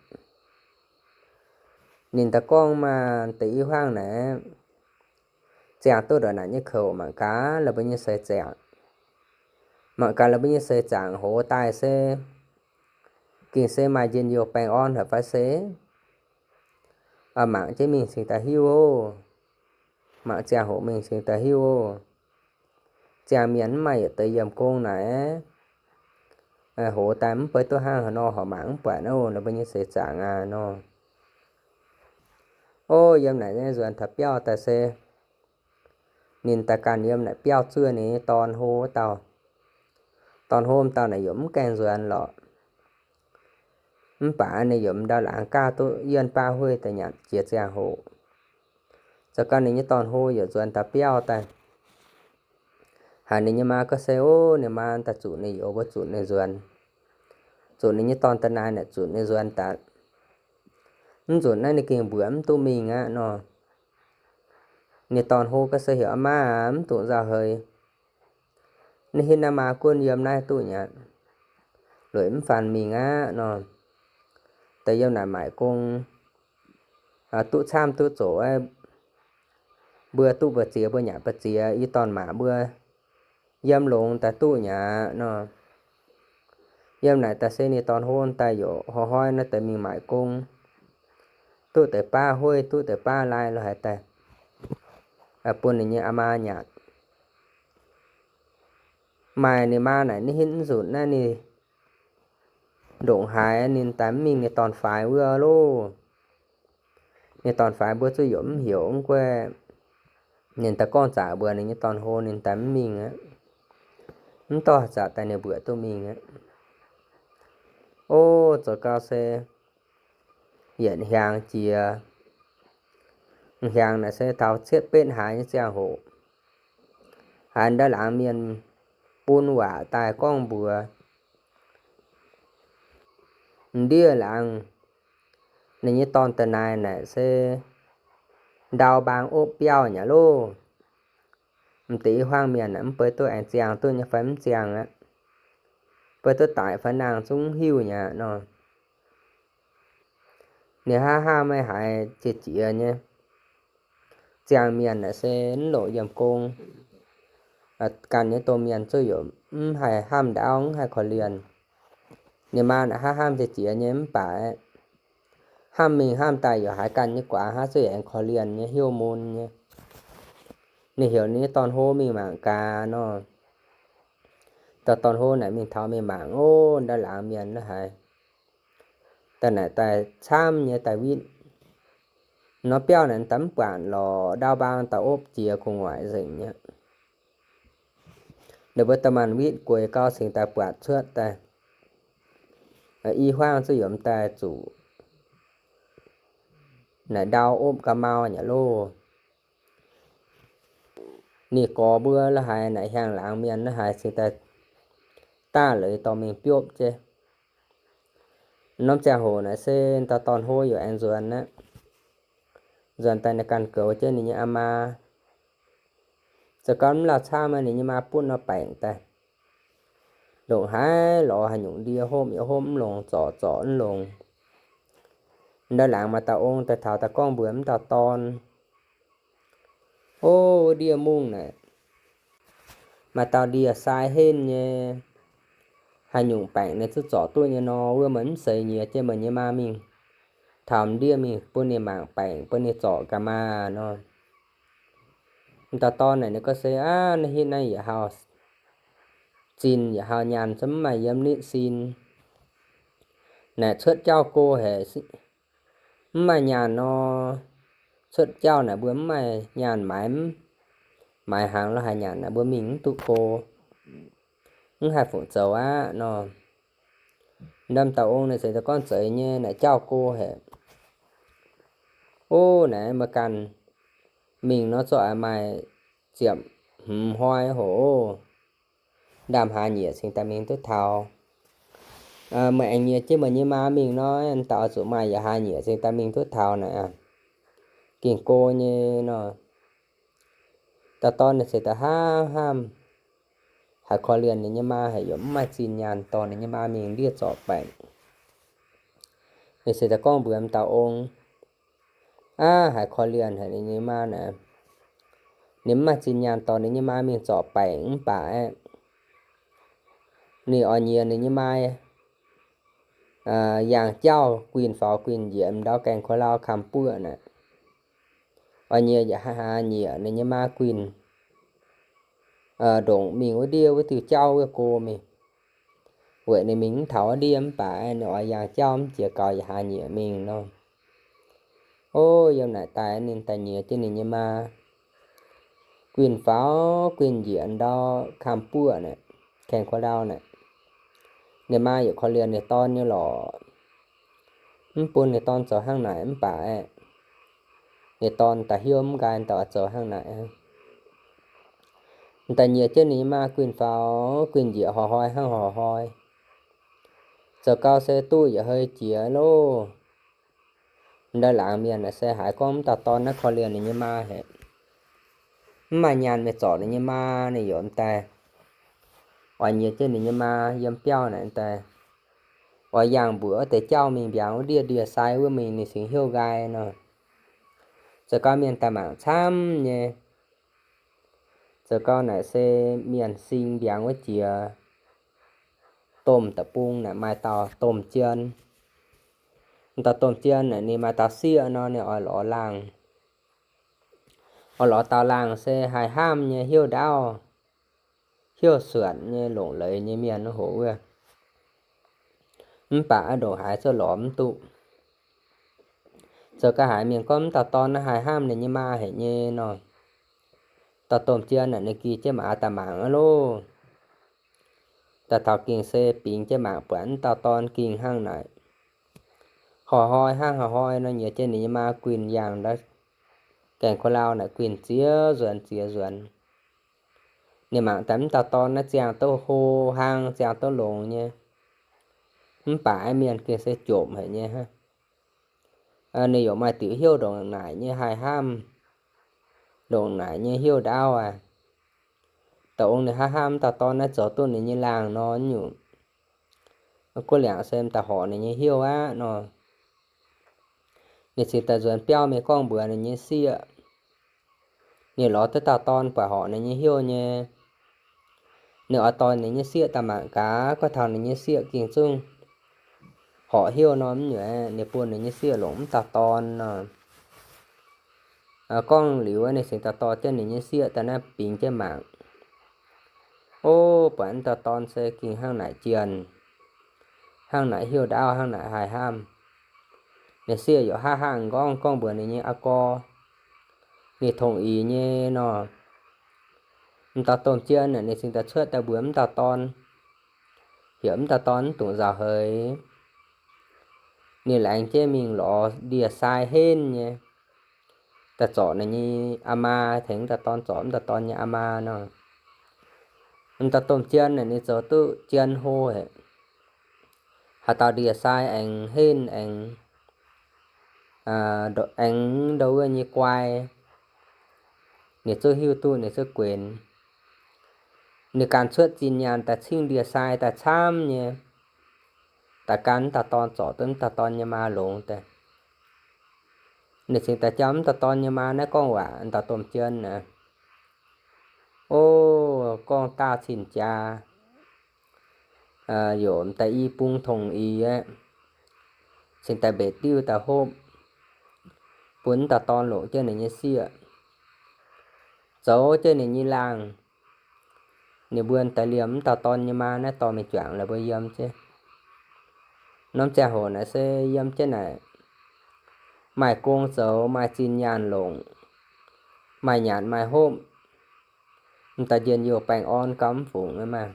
Ninh daaih gorngv maah, deix i hmuangv naaic, ziangh duqv ndongc naaic nyei kouc mangc gaax la'buo nyei seix zaangc. Mangc gaax la'buo nyei seix zaangc hoz daaih se, gengh se maaih njien-youh baengh orn haic fai se? Mangc jienv mingh cingx daaih hiuv oc. Mangc ziangh hoc mingh cingx daaih hiuv oc. Ziangh mienh mv maaih yietc deix yiem gong naaic, hoz daaih mv bei duqv hnangv haaix nor horpc mangc mv buatc oc, la'buo nyei seix zaangc aqv nor. Ov, yiem naaic nyei nzuonx taux biauv daaih se, ninh daaih ganh yiem naaic biauv zuov ninh nyei dorn-hlo dauh. Dorn-hlo dauh naaic yaac mv gaengh nzuonx lorqc. Mv baac ninh yaac m'ndau laangz gaav duqv yienh baav huih daaih nyanc jiex ziangh hoc. Zoux gau ninh nyei dorn-hlo yaac nzuonx taux biauv daaih, haiz ninh nyei maa gorngv se, ov, ninh maa daaih zuqc ninh youz mbuo zuqc ninh nzuonx. Zuqc ninh nyei dorn da'naaiv naaic zuqc ninh nzuonx daaih. Mv nzunc naaiv ninh gengh mbuoqc mv duqv mingh aqv nor. Ninh dorn-hlo gorngv se, heuc aa maa aac, mv dungx nzauh heix. Naaiv hitv naaiv maa gunv yiem naaiv duqv nyei aqv. Lueic mv faanh mingh aqv nor. Daaih yiem naaic maaic gong, duqv camv duqv zoqc, mbuo duqv mbu'ziex mbuo nyanc mbu'ziex, i dorn-maac mbuo yiem longx daaih duqv nyei aqv nor. Yiem naaic daaih se ninh dorn-hlo daaih yaac hnoi-hnoi naaiv deix mingh maaic gong, duqv deix baav huih, duqv deix baav lai lo haaix daaih bun ninh nyei aa maa nyanc. Maaih ninh maa naaic naaiv hitv mv nzunc naaiv ninh ndongc haaix ninh daaih mv mingh ninh dorn-faix wuov loh. Ninh dorn-faix mbuo zuqc yaac mv heuc mv guaih. Ninh daaih gorngv zaqc mbuox ninh nyei dorn-hlo ninh daaih mv mingh aqv. Mv dorh zaqc daaih ninh mbuoqc duqv mingh aqv. Ov, zoux gau se yietc hnyangx jiex. Hnyangx naaic se taux cietv betv hlaax nyei ziangh hoc, haiz ndau laangz mienh bun waac daaih gorngv mbuox m'ndiev laangz, ninh nyei dorn da'naaiv naaic se ndau mbaang opv biauv nyei loh. M'deix i hmuangv mienh naaic mv bei duqv aengx ziangh duqv nyei fai mv ziangh aqv. Bei duqv daic fai nangh zungv mv hiuv nyei aqv nor. Ninh hnangv hnangv meih haiz jiex jiex nyei. Ziangh mienh naaic se mv longc yiem gong. Ganh nyei domh mienh zuqc yaac mv haih hnamv ndaauv, mv haih korv-lienh. Ninh maa naaic hnangv hnangv jiex jiex nyei mv baac hnamv mingh hnamv daaih yaac haiz ganh nyei guaax hnangv zuqc yaac aengx korv-lienh nyei, hnyouv mun nyei. Ninh heuc ninh nyei dorn-hlo mingh mangc gaax nor. Dorh dorn-hlo naaic mingh taux mingh mangc, ov, ndau laangz mienh naaiv haiz daaih naaic daaih camv nyei daaih witv. Norm biauv naaic daaih mv buatc lorqc, ndau mbaang daaih opv jiex gu'nguaaic nzengc nyei. Ninh mbuo da'maanc witv gueix gau cingx daaih buatc cuotv daaih. I hmuangv zuqc yiem daaih zuqc naaic ndau opv ga'mau nyei loh. Ninh gorx mbuo la'haiz naaic hiaangx laangz mienh la'haiz cingx daaih daav leiz dorh mingh biopv jienv. Norm ziangh hoc naaic se dauh dorn-hlo yaac aengx nzuonx aqv. Nzuonx daaih ninh ganh goux jienv ninh nyei aa maa. Zoux gau mv lauh camv, ninh nyei maa butv norm baengc daaih. Longc haaix lorz haaix nyungc ndie hopv yaac hopv mv longx, zorc zorc mv longx. Ndau laangz maaih dauh ong daaih taux daaih gorngv mbuox m'dauh dorn, ov, wuov ndie mungh naaic maaih dauh ndie sai henv nyei, haaix nyungc baengc ninh zungv zorc duqv nyei nor, wuov meih mv seix nyiex jienv meih nyei maa mingh taux m'ndiev mingh bun ninh mangc baengc, bun ninh zorc gaax maah nor. M'dauh dorn naaic ninh gorngv se, aav, naaiv hitv naaiv yietc hauh zinh yietc hauh nyaanh zungv mv maaih yiem nitv sin. Naaic cuotv jauv go haic, mv maaih nyaanh nor, cuotv jauv naaic mbuo mv maaih nyaanh maaiz, maaiz hnaangx lorz haaix nyanc naaic mbuo mingh mv duqv go, mv haih fungc zoux aqv nor. Ndorm dauh ong naaic se daaih gorngv zeiz nyei naaic jauv go haic. Ov, naaic meih ganh mingh nor zorqv aaix maaih ziepc hmz hnoi hoc, ndaamv-hlaax nyieqc cingx daaih mingh duqv taux. Meih aengx nyiex jienv meih nyei maa mingh nor, daaih oix zuqc maaih yaac hlaax nyieqc cingx daaih mingh duqv taux naaic. Gengh go nyei nor. Dauh dorn ninh se daaih hnamv hnamv, haiz korv-lienh ninh nyei maa haic, yaac mv maaih zinh nyaanh dorh ninh nyei maa mingh ndiev zorc baengc. Ninh se daaih gorngv mbuox dauh ong, Aav, haiz korv-lienh haic ninh nyei maa naaic, ninh mv maaih zinh nyaanh dorh ninh nyei maa mingh zorc baengc mv baac aeqv, ninh oix nyiex ninh nyei maa yangh jauv guinh faaux guinh njiec ndau gaengh ko lau kamx buoqv naaic. Oix nyiex yaac hlaax nyieqc ninh nyei maa guinh ndongc mingh wuov ndiev wuov diuh jauv wuov go mingh. Weic ninh mingh mv taux wuov ndiev mv baac ninh oix yangh jauv mv jiex gaux yaac hlaax nyieqc mingh nor. Ov, yiem naaic daaih ninh daaih nyiex jienv ninh nyei maa guinh faaux guinh njiec ndau kamx buoqv naaic, gaengh ko lau naaic. Ninh maa yaac korv-lienh ninh dorn nyei lorqc, mv bun ninh dorn zoux hnangv naaic mv baac aeqv, ninh dorn daaih hnyouv mv nqaai daaih oix zoux hnangv naaic. Daaih nyiex jienv ninh nyei maa guinh faaux guinh njiec horc hnoi hnangv horc hnoi. Zoux gau se duqv yietc hleix jiex loh. Ndau laangz mienh naaic se haiz gorngv mv dauh dorn naaiv korv-lienh ninh nyei maa haic, mv maaih nyaanh mingh zorc ninh nyei maa, ninh yaac daaih oix nyiex jienv ninh nyei maa yiem biauv naaic daaih oix yangh mbuoqc wuov deix jauv mingh mbiaangx wuov ndiev ndie-sai wuov mingh ninh cingx hnyouv nqaai nor. Zoux gau mienh daaih mangc camv nyei. Zoux gau naaic se mienh sing mbiaangx wuov jiex domh deic-bung naaic maaih dauh domh jien. Dauh domh jien naaic ninh maaih dauh sieqv nor ninh oix lorz laangh. Oix lorz dauh laangh se haih hnamv nyei, hnyouv ndaauv, hnyouv suonc nyei, longc leiz nyei mienh hoc wuov. Mv baac ndongc haaix zuqc lorz mv duqv. Zoux gau haiz mienh gorngv mv dauh dorn naaiv haih hnamv ninh nyei maa haic nyei nor. Dauh domh jien naaic ninh gih jienv maaz daaih mangc aqv loh. Daaih taux gengh se bingx jienv mangc buatc mv dauh dorn gengh hnangv naaic, horc hnoi hnangv horc hnoi nor nyiex jienv ninh nyei maa guinh yangh ndau gaengh ko lau naaic guinh ziex nzuonx ziex nzuonx. Ninh mangc daaih mv dauh dorn naaiv ziangh duqv hlo hlaang, ziangh duqv longx nyei, mv baac mienh gengh se jomc haic nyei hnangv. Ninh yaac maaih diuc hnyouv ndongc naaic nyei haih hnamv, ndongc naaic nyei hnyouv ndaauv aqv. Dauh ong ninh hnamv hnamv mv dauh dorn naaiv zoux duqv ninh nyei laangh nor nyungc, guv liangc se m'daaih horc ninh nyei hnyouv aqv nor. Ninh cingx daaih nzuonx biauv mingh gorngv mbuox ninh nyei sieqv. Ninh lorz duqv dauh dorn buatc horc ninh nyei hnyouv nyei. Ninh oix dorh ninh nyei sieqv daaih mangc gaax, gorngv taux ninh nyei sieqv gengh zungv horc hnyouv nor, mv nyungc ninh bun ninh nyei sieqv longc mv dauh dorn nor. Gorngv liuz ninh cingx daaih dorh jienv ninh nyei sieqv daaih naaiv bingx jienv mangc. Ov, buatc mv dauh dorn se gengh hnangv naaic jienh, hnangv naaic hnyouv ndaauv, hnangv naaic haih hnamv. Ninh sieqv yaac hnangv hnangv m'nqorngv gorngv mbuox ninh nyei aa gorx, ninh tongh ix nyei nor. M'dauh domh jien naaic ninh cingx daaih cuotv daaih mbuox mv dauh dorn, heuc mv dauh dorn mv dungx nzauh heix. Ninh laengz jienv mingh lorz ndie-sai henv nyei, daaih zorc ninh nyei aa maa, tengx mv dauh dorn zorc mv dauh dorn nyei aa maa nor. M'dauh domh jien naaic ninh zoux duqv jien hlo haic. Haaix dauh ndie-sai aengx henv aengx, aengx ndo wuov nyei guai, ninh zungv hiuv duqv, ninh zungv guenx. Ninh ganh cuotv zinh nyaanh daaih cingv ndie-sai daaih camv nyei, daaih gan mv dauh dorn zorc duqv mv dauh dorn nyei maa longx daaih. Ninh cingx daaih jauv mv dauh dorn nyei maa naaiv gorngv waac, m'dauh domh jien naaic. Ov, gorngv daaih cing-jaa, yaac m'daaih i bung tongh ix aqv, cingx daaih mbeix diuv daaih hopv, bun mv dauh dorn longc jienv ninh nyei sieqv, zoux jienv ninh nyei laangh. Ninh mbuo daaih liemh mv dauh dorn nyei maa naaiv dorh mingh juangc laaix mbuo yiem jienv. Norm ziangh hoc naaic se yiem jienv naaic maaih gong zoux, maaih zinh nyaanh longc, maaih nyanc maaih hopv, m'daaih njien-youh baengh orn gauh mv fungc maah.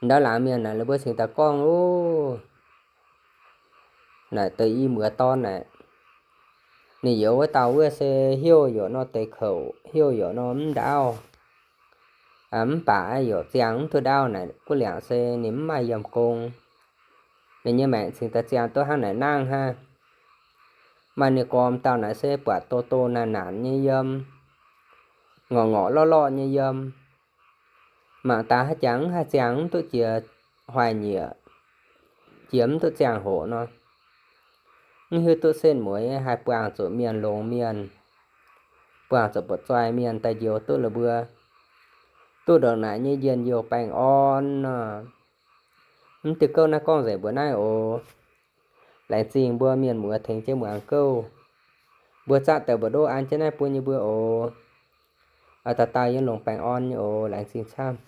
Ndau laangz mienh naaic, ninh mbuo cingx daaih gorngv, Ov, naaic deix i muoz dorn naaic, ninh youz wuov dauh wuov se heuc youc nor deix kouc, heuc youc nor mv ndaauv, mv baac youc ziangh mv duqv ndaauv naaic, guv liangc se ninh mv maaih yiem gong. Ninh nyei maengc cingx daaih ziangh duqv hnangv naaic nangh hnangv. Maaih ninh gormx dauh naaic se buatc doh doh naanc naanc nyei yiem, ngorc ngorc lorqv lorqv nyei yiem. Mangc daaih haaix jangx mv haih ziangh mv duqv jiex, hoic nyieqc, jiex mv duqv ziangh hoc nor, mv hiuv duqv setv mueiz haih buangh zuqc mienh longx mienh, buangh zuqc buoqc zoih mienh daaih njoux duqv la'buo, duqv ndongc naaic nyei njien-youh baengh orn nor. Mv diuh gouv naaiv gorngv nzengc mbuo naaiv oc. Laengz zingh mbuo mienh muoz tengx jienv muangx gouv. Mbuo zatv deix mbu'ndongx an jienv naaiv bun yie mbuo oc. Dauh dauh yiem longx baengh orn nyei oc. Laengz zingh camv.